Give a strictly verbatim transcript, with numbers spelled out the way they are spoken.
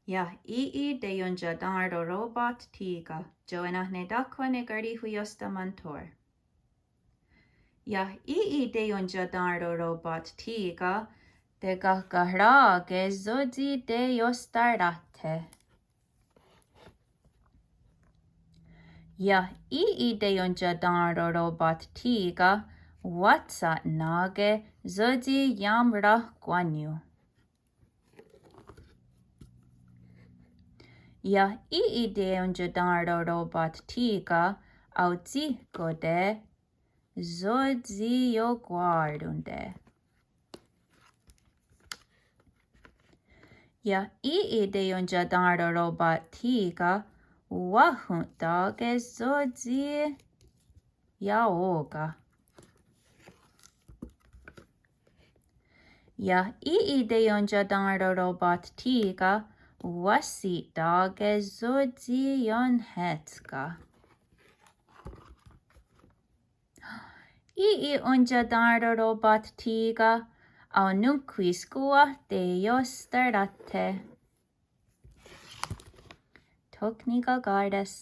Iah í:'i teiontiatén:ro robot thí:ken. Tioenahnetáhkhwa ne karihwiióstha mentor. Iah í:'i teiontiatén:ro robot thí:ken, tekahkahrà:ke sótsi teiostaráthe. Iah í:'i teiontiatén:ro robot thí:ken, wa'tsa'nà:ke sótsi iamrahkwánion. Iah í:'i teiontiatén:ro robot thí:ken, aotsíhkote sótsi iohkwá:ronte. Iah í:'i teiontiatén:ro robot thí:ken, wahonhtà:ke sótsi iaó:ken. Iah í:'i teiontiatén:ro robot thí:ken, wahsi'tà:ke sótsi ionhétska. Í:'i ontiatén:ro robot thí:ken, aononhkwískwa teiostaráthe. Tho ki' nikaká:res.